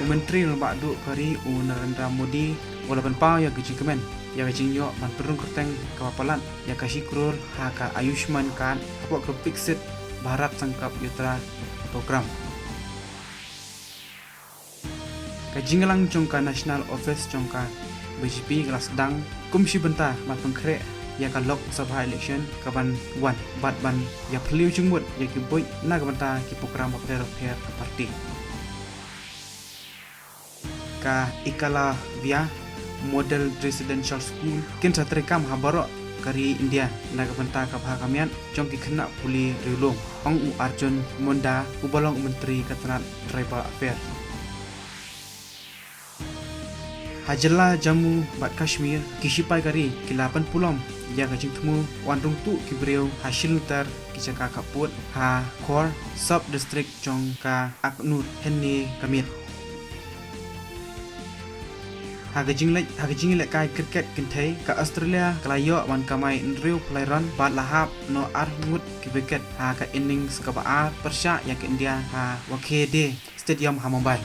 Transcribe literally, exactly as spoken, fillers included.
Myntri Rangbah Duh ka ri u Narendra Modi u la pynpaw ïa ka jingkmen ïa ka jingïoh ban pynrung kyrteng kaba palat ïa ka shi klur ha ka Ayushman Card hapoh ka Viksit Bharat Sankalp Yatra program. Ka jingïalang jong ka National Office jong ka B J P ka la sdang kum shi bynta ban pynkhreh ïa ka Lok Sabha election ka ban wan bad ban ïa phylliew jingmut ïa ki buit na ka bynta ki program bapher bapher ka party. Ka Ekalavya Model Residential School kin sa treikam ha baroh ka ri India na ka bynta ka bha ka miat jong ki khynnah pule riewlum, ong u Arjun Munda uba long u Myntri ka tnat Tribal Affairs. Ha jylla Jammu bad Kashmir, ki shipai ka ri ki la pynpulom ïa ka jingthmu wan rung tuh ki briew ha shilynter ki jaka khappud ha Khor Sub District jong ka Akhnoor hynne ka miet. Ha ka jingleh, ha ka jingïalehkai cricket kynthei, ka Australia ka la ïoh ban kamai hynriew phew lai run bad la hap noh ar ngut ki wicket ha ka innings kaba ar pyrshah ïa ka India ha Wankhede Stadium ha Mumbai.